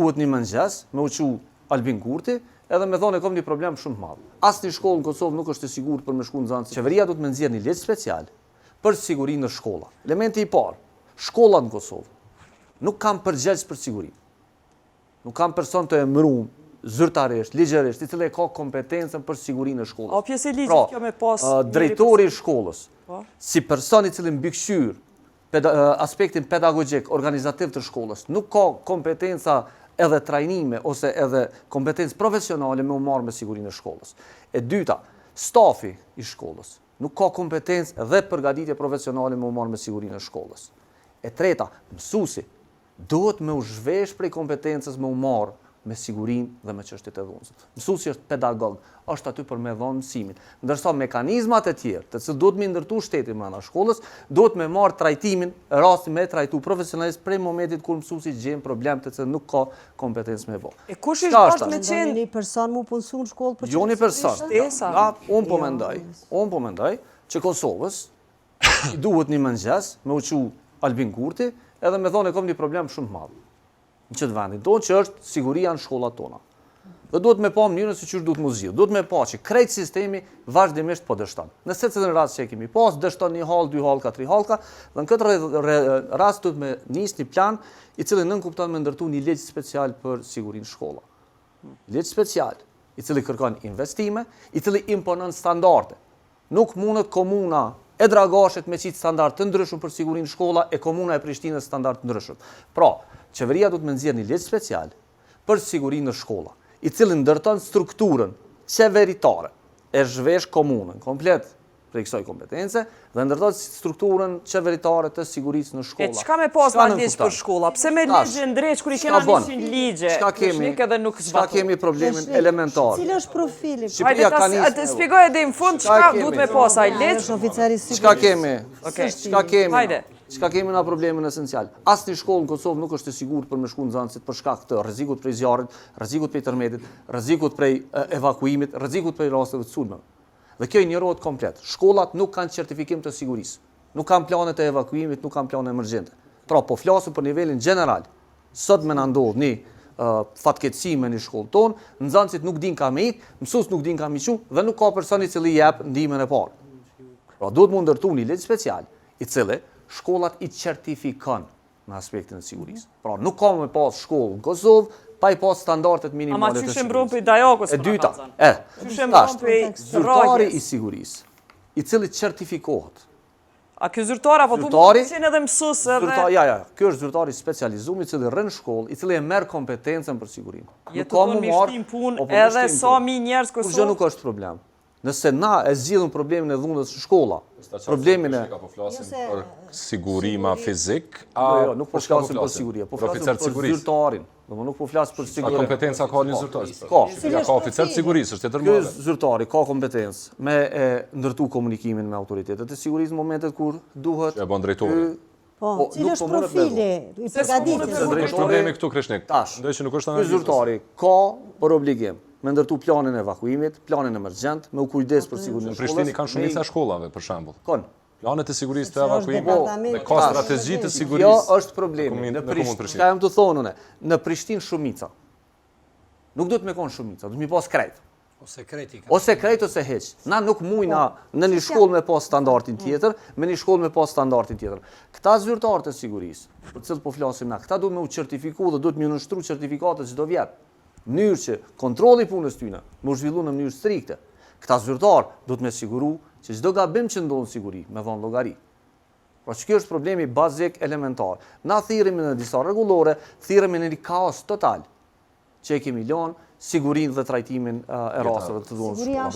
duhet një mëngjes me u çu Albin Kurti edhe me thonë e kom një problem shumë të madh. Asnjë shkollë në Kosovë nuk është e sigurt për me shku nxënësit. Qeveria duhet me nxjerr një ligj special për sigurinë në shkolla. Elementi i parë, shkollat në Kosovë nuk kanë përgjegjës për sigurinë. Nuk kanë person të emëruar zyrtarisht, ligjërisht, i cili e ka kompetencën për sigurinë e shkollës. A pjesë e ligjit Pra, kjo me pas ë, njeri drejtori i shkollës, Po. si person i cili mbikëqyr peda, ë, aspektin pedagogjik, organizativ të shkollës, nuk ka kompetenca edhe trajnime ose edhe kompetencë profesionale me u marrë me sigurinë e shkollës. E dyta, stafi i shkollës nuk ka kompetencë dhe përgatitje profesionale me u marrë me sigurinë e shkollës. E treta, mësuesi duhet me u zhvesh prej kompetencës me u marrë me sigurinë dhe me çështjet e dhunës. Mësuesi është pedagog, është aty për me dhënë mësimin. Ndërsa mekanizmat e tjerë, të cilët duhet me ndërtu shteti brenda shkollës, duhet me marrë trajtimin, rastin me trajtu profesionalisht prej momentit kur mësuesi gjen problem të cilën nuk ka kompetencë me bo. E kush Çka është është dashtë me tash? qenë Një person mu punësu në shkollë për Jo një person. Shtesa. Ja, unë po mendoj, unë po mendoj që Kosovës i duhet një mëngjes me u çu Albin Kurti edhe me thonë e kom një problem shumë të madh në qëtë vendin tonë që është siguria në shkollat tona. Dhe duhet me pa mënyrën se qysh duhet mu zgjidh. Duhet me pa që krejt sistemi vazhdimisht po dështon. Në secilin rast që e kemi pas, dështon një hall, dy hallka, tri hallka, dhe në këtë re- rast duhet me nis një plan i cili nënkupton me ndërtu një ligj special për sigurinë në shkolla. Ligj special, i cili kërkon investime, i cili imponon standarde. Nuk mundet komuna e Dragashit me qitë standard të ndryshëm për sigurinë në shkolla e komuna e Prishtinës standard të ndryshëm. Pra, qeveria duhet me nxjerrë një ligj special për sigurinë në shkolla, i cili ndërton strukturën qeveritare e zhvesh komunën komplet prej kësaj kompetence dhe ndërton strukturën qeveritare të sigurisë në E shkolla. çka me pas Çka na ligj nënkupton? për shkolla? Pse me Tash, ligje ndreq kur i çka kena bën? 100 ligje? Çka kemi? Kreshnik edhe nuk Çka zbatohet. kemi problemin elementar? Cili është profili? Shqipëria Hajde ka ta nisë të shpjegoj edhe në fund Çka çka kemi? duhet me pas ai ligj. Është oficer i sigurisë. Çka kemi? Okej. Çka kemi? Hajde. Çka kemi na problemin esencial? Asnjë shkollë në Kosovë nuk është e sigurt për me shku nxënësit për shkak të rrezikut prej zjarrit, rrezikut prej tërmetit, rrezikut prej e, evakuimit, rrezikut prej rasteve të sulmeve. Dhe kjo injorohet komplet. Shkollat nuk kanë certifikim të sigurisë, nuk kanë plane të evakuimit, nuk kanë plane emergjente. Pra, po flasim për nivelin gjeneral. Sot me na ndodh një uh, fatkeqësi me një shkollë tonë, nxënësit nuk din ka me ik, mësues nuk din ka me çu dhe nuk ka person i cili jep ndihmën e parë. Pra duhet mu ndërtu një ligj special, i cili shkollat i certifikon në aspektin e sigurisë. Pra nuk ka me pas shkollë në Kosovë pa i pas standardet Ama minimale të qysh e mbron sigurisë. prej dajakës E po na dyta, kallzon. e, Qysh e mbron tash, prej zyrtari rrahjes? i sigurisë, i cili certifikohet, A ky zyrtar apo po Zyrtari- mund të qenë edhe mësues edhe Zyrtar, ja, ja, ky është zyrtari specializuar i cili rrin në shkollë, i cili e merr kompetencën për sigurinë. Je Nuk të ka thonë mu mi marr, shtim punë o, po, mi edhe shtim sa punë. mi njerëz Kurgjë Kosovë. nuk është problem. Nëse na e zgjidhim problemin e dhunës në shkolla, problemin e Po flasim Jo se- për sigurima fizik, a Jo, jo, nuk po për çka flasim për siguri, po Për flasim oficer për të sigurisë. zyrtarin. Domethënë nuk po flas për A sigurinë. kompetenca ka një zyrtar? Ka. Shqipëria ka oficer të sigurisë, është tjetër Ky madhe. zyrtari ka kompetencë me e ndërtu komunikimin me autoritetet e sigurisë në momentet kur duhet. Që e bën drejtori. Ky- Po, Po, cili nuk është po mundet me profili i përgatitjes? Se Nuk është problemi këtu Kreshnik. Tash. Ndoj që nuk është Ky analizës. zyrtari ka për obligim me ndërtu planin e evakuimit, planin emergjent, me u kujdes për sigurinë e Në shkollës. Prishtinë kanë shumica me e shkollave, për shembull. Kon. Planet e sigurisë të Sepse është evakuimit departamenti dhe ka Tash. strategji të Kjo sigurisë. është problemi. Në Në komunë- në komunë Prishtinë, Prishtinë. çka jam të thonë unë? Në Prishtinë shumica. Nuk duhet me konë shumica, duhet mi pas krejt. Ose kreti ka. Ose krejt ose hiq. Na nuk mujna në një shkollë me pas standardin tjetër, me një shkollë me pas standardin tjetër. Këta zyrtarë të sigurisë, për të cilët po flasim na, këta duhet me u certifiku dhe duhet me u nënshtru certifikatet çdo vjet. Në mënyrë që kontrolli i punës tyne me u zhvillu në mënyrë strikte. Këta zyrtar duhet me siguru që çdo gabim që ndodh në siguri, me dhënë llogari. Pra që kjo është problemi bazik elementar. Na thirremi në disa rregullore, thirremi në një kaos total që e kemi lënë sigurinë dhe trajtimin e rasteve të dhunës. Siguria në shkolla.